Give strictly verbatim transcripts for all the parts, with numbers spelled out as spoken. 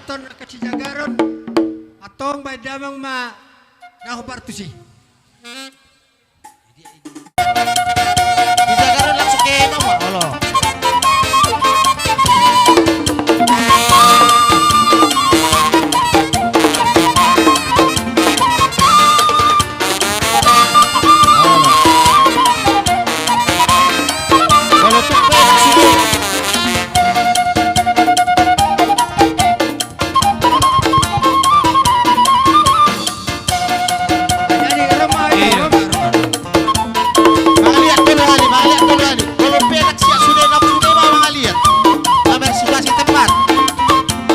Ton angka sijagaron, antong baen damang ma na hombar tusi. Sijagaron langsung ke mama, olo. Olo. Olo, tuk, tuk, tuk. Jadi, Roma, Roma, Roma. Mangaliat tolu hali, mangaliat tolu hali. Molo pe na siap sude, na sude ma mangaliat. Pamer situasi tempat.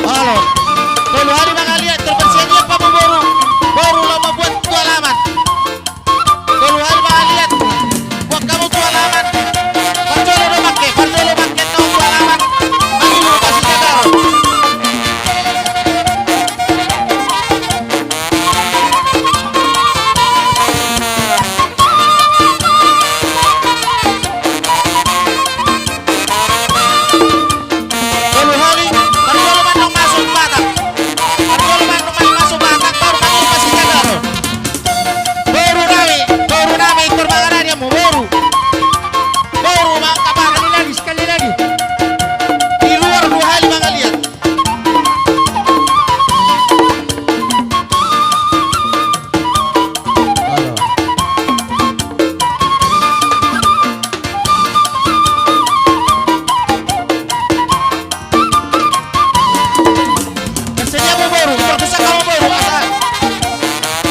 Olo. Tolu hali mangaliat, terpersiap dia pamu boru. Boru laho mambuat tu alaman. Tolu hali mangaliat. Buat hamu tu alaman. Parjolo do bangke, parjolo bangke tu alaman. Mangihut sijagaron. Tolu hali, parjolo ma annon masuk Batak. Parjolo ma annon masuk Batak, baru mangihut sijagaron. Boru nami, boru nami, ingkon mangarani hamu, boru. Boru, mangkapar. Sekali lagi, sekali lagi. Di luar dua hali mangaliat. Bersedia hamu boru, berpesan hamu boru, asa.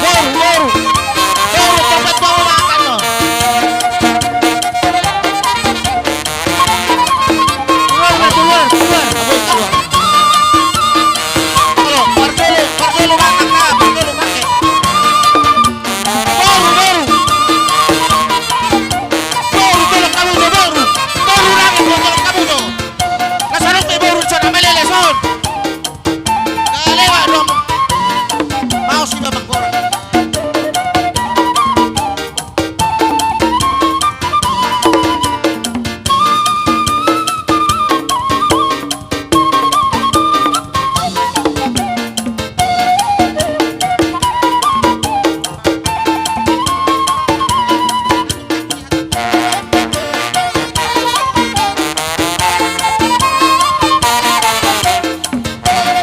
Boru, boru. Boru, tempat boru makan lo. Keluar, keluar, keluar. Keluar. Olo, parjolo, parjolo makan, nah, parjolo makan. Boru, boru. Boru, tolong hamu jo, boru. Boru nami, tolong hamu jo. Langsung pe boru, so na malele, son. Kalewa dong. Mau si Bapak Boru.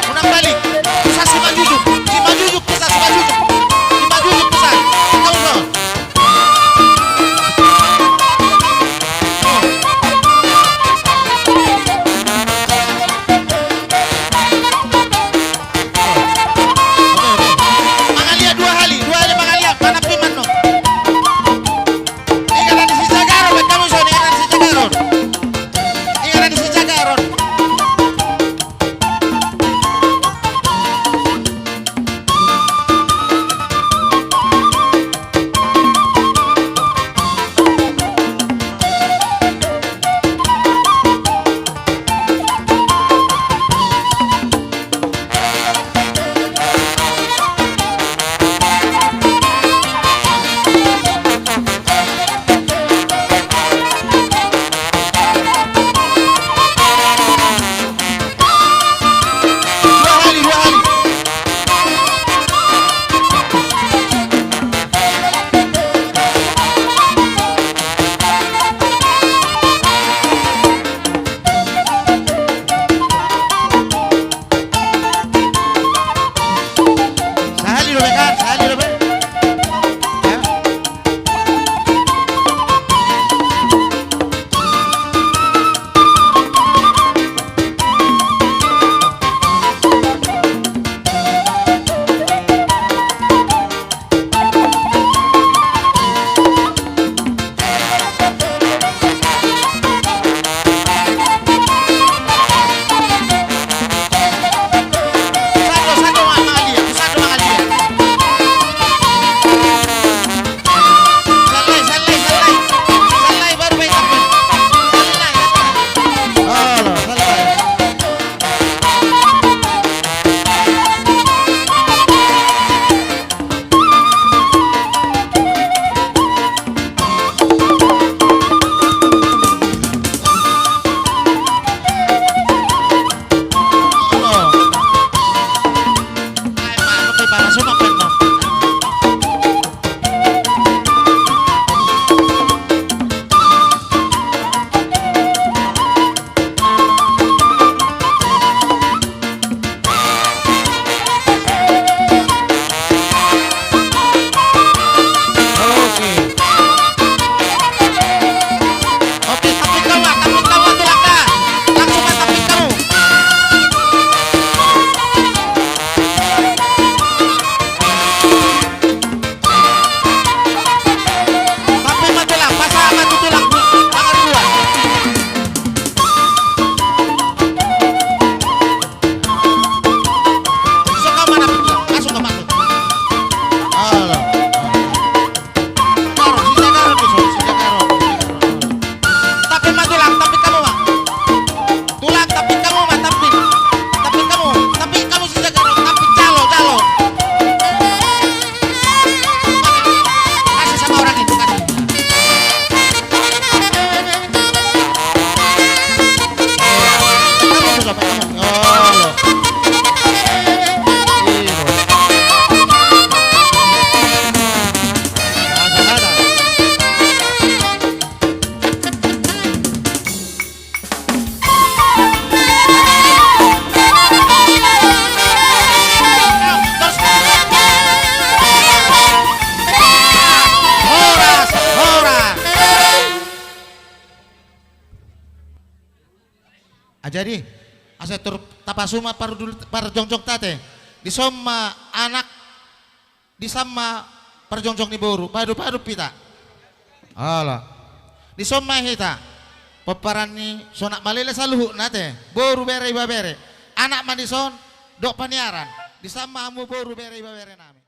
Unang balik. Pusat si Manjujung. Si Manjujung pusat, si Manjujung. Si Manjujung pusat. Tahu lo? Mangaliat dua hali, dua hali mangaliat, mana piman no. Ingat di sijagaron, baik kamu so, ingat di sijagaron. Ingat di sijagaron. Sahali do be kan, sahali do be. Ya. Jadi, asa tor tapasuma parjongjongnta ate. Dison ma anak, disan ma parjongjong ni boru, padupadup hita. Olo. Dison ma hita. Pomparan ni sonang malele saluhutna ate. Boru, bere, ibebere. Anak ma dison, dohot paniaran. Disan ma hamu boru, bere, ibebere nami.